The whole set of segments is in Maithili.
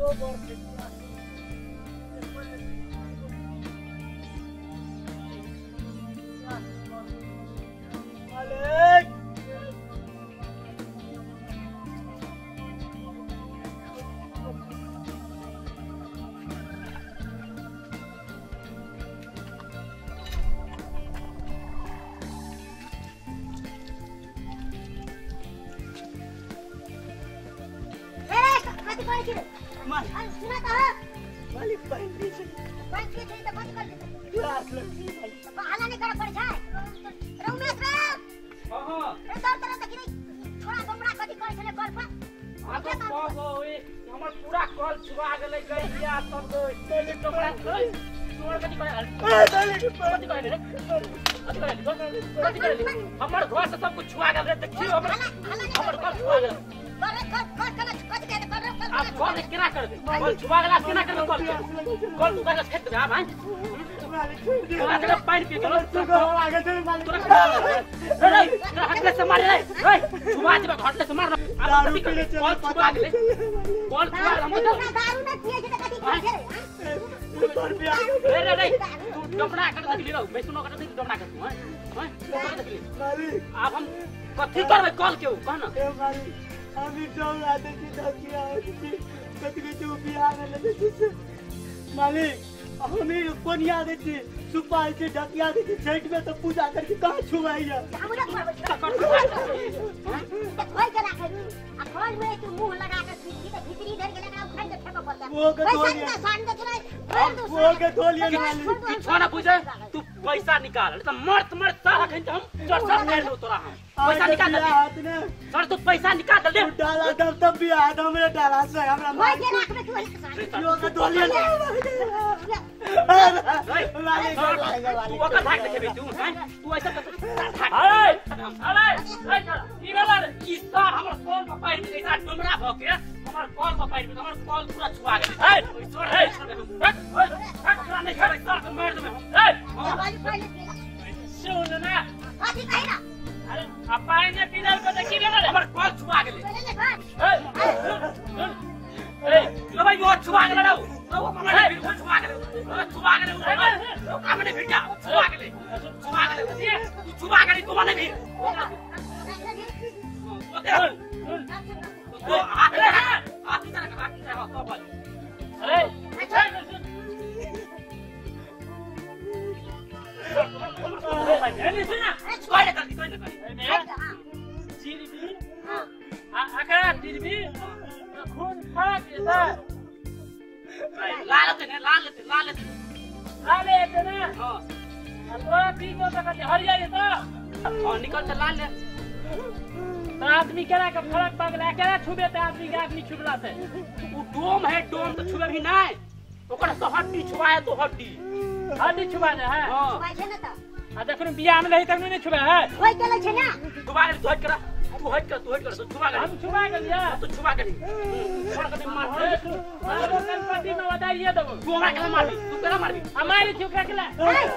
मालिक मालिक पानी पी छै पानी पी छै त कथि कर देतै प्यास लगै छै बहाला नै करे पड़ै छै रमेश रे। हां रे दर तरह देखि रे छोड़ा बमरा कथि करै छले कल पर आ तो कहो ओए हमर पूरा कल छुआ गेलै गैया सब टॉयलेट टोकरा तोड़ कथि करे कथि करे रे कथि करे कथि करे हमर घर से सब कुछ छुआ गेल रे देखियो हमर हमर कल छुआ गेल। आप कॉल केना करबे कॉल छुआ गेला केना करबे कॉल कॉल तू गाछ फेंक देबे। हां भाई तोरा जगह पानी पी तोरा आगे चल मालिक तोरा रे तोरा हटले से मार रे रे छुआ देबे घटले से मार दारू पी ले कॉल छुआ गेले कॉल छुआ हम दारू ना पिए छै त कथि खाय छै रे रे रे तू डबड़ा कर देखली रौ मैं सुनो कर देखली डबड़ा कर तू हैं हैं देखली मालिक आब हम कथि करबे कॉल के कह ना ए मालिक हम डोला देखी धकिया छी कथि के बिहार में लगे छी मालिक हम कोनिया दे छी सुपारी छी ढकिया दे छी छठ में तो पूजा करके कहां छुआइया हमरा छुआबै छै त खोल के राखै छी आ खोल में तू मुंह लगा के छी त भीतरी धर के लगा उखाड़ के फेंक पड़ता वो के धोलिया सान दे छै वो के धोलिया मालिक किछो ना बुझे तू पैसा निकाल त मर्द मर्द सारा खइन हम चढ़ सब मार दो तोरा हम पैसा निकाल दे सर तू पैसा निकाल दे डाला दब तब भी आदम रे डाला से हमरा मार के राखबे तू यो के धोलिया मालिक तू ओकर भाग देखेबे तू हैं तू ऐसा अरे अरे ई भेला रे ई सर हमर कॉल पर पाइप ऐसा डुमरा भ के हमर कॉल पर पाइप हमर कॉल पूरा छुआ गेल। ए सर ए तोरा नहीं छोड़े सर के मार देबे हम। ए सुन ना कथि कहि ना अरे आ पानी ने पीलल को देखी भेला रे हमर कॉल छुआ गेलै। ए ए लो भाई वो छुआ गेलै रौ हमरा बिल्कुल छुआ गेलै छुआ गेलै ओकरा मने भिड़ जा छुआ गेलै छुआ गेलै तू छुआ गेलै तू मने भिड़ तो हाथ हाथ नीचे रख हाथ नीचे रख तो बोल। अरे सुन ना कोई ना कर कोई ना कर चिरबी आ अकरा चिरबी खून फरक जेता लाल होते ने लाल होते लाल होते लाल होते ना। हां आ तोरा पीबो त कथि हरिया जेता हां निकल त लाल ले त आदमी केना के फरक पगला केना छुबे त आदमी के आदमी छुबला से उ डोम है डोम त छुबे भी नहीं ओकर से हड्डी छुआए तो हड्डी हड्डी छुबा दे है। हां छुबाय छै ना त आ जखन बियाह में रही तखन नहीं छुबे है होय गेलै छै ना छुबा गेल तू हट करा तू हट कर तू हट कर तू छुबा गेल हम छुबा गेलियै तू छुबा गेली छोड़ के मार गणपति में बधाइए देबो तू हमरा केना मारबी तू केना मारबी हमारी छुकरा के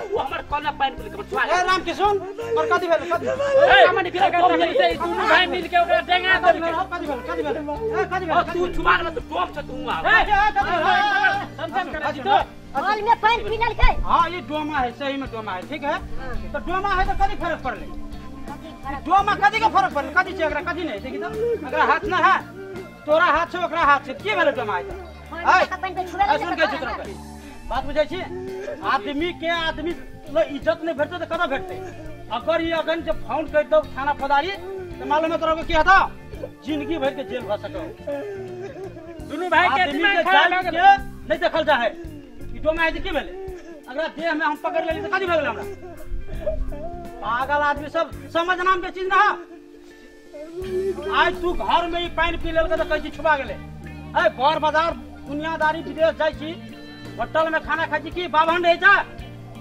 तू हमर कॉल में पानी पी के छुआ ए राम किशोन पर कथि भेल कथि ए हमनी फिर डोम ई दुनू भाई मिल के ओकरा डेंगा देलकै कथि भेल कथि भेल ए कथि भेल तू छुबा गेल तू डोम छ तू आ समझ कर तो कल में पानी पी लेलकै। हां ये डोमा है सही में डोमा है ठीक है तो डोमा है तो कथि फर्क पड़ले डोमा कथि के फर्क पड़ले कथि छै एकरा कथि नहीं देखि त एकरा हाथ ना है तोरा हाथ छै ओकरा हाथ छै की भेलै डोमा है त सुन के चित्र बात बुझै छी आदमी के आदमी इज्जत नहीं भेटतै त कतऽ भेटतै अगर ई अगन जब फोन कर दौ थाना फौजदारी त मालूम है तोरा के की हेतौ जिंदगी भर के जेल भ सकौ दुनू भाई के दिमाग खराब भऽ गेलै नहीं देखल जा है ई डोमा है की भेलै अगरा देह में हम पकड़ लेली त कथि भऽ गेलै हमरा पागल आदमी सब समझ नाम के चीज ना आज तू घर में ई पानी पी लेलकै त कहै छी छुबा गेलै ए बर बाजार दुनियादारी विदेश जाइ छी होटल में खाना खाइ छी की बाभन रहै छै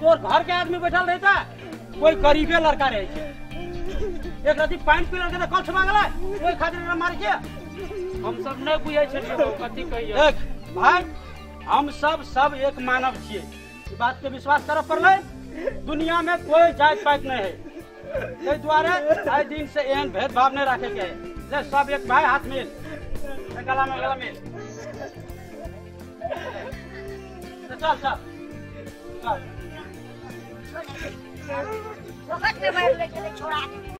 तोर घर के आदमी बैठल रहै छै कोई गरीबे लड़का रहै छै एक रति पानी पी लेलकै त कल छुबा गेलै ओहि खातिर मारै छै हम सब नहीं बुझै छलियै कथि कहियै देख भाई हम सब सब एक मानव छियै ई बात के विश्वास करऽ पड़लै दुनिया में कोई जात पात नहीं है ताहि दुआरे आइ दिन से एहन भेदभाव नहीं रखे के है ले सब एक भाई हाथ मिल गला में गला मिल। चल चल चल छोड़ में मार ले चले छोड़ा दे।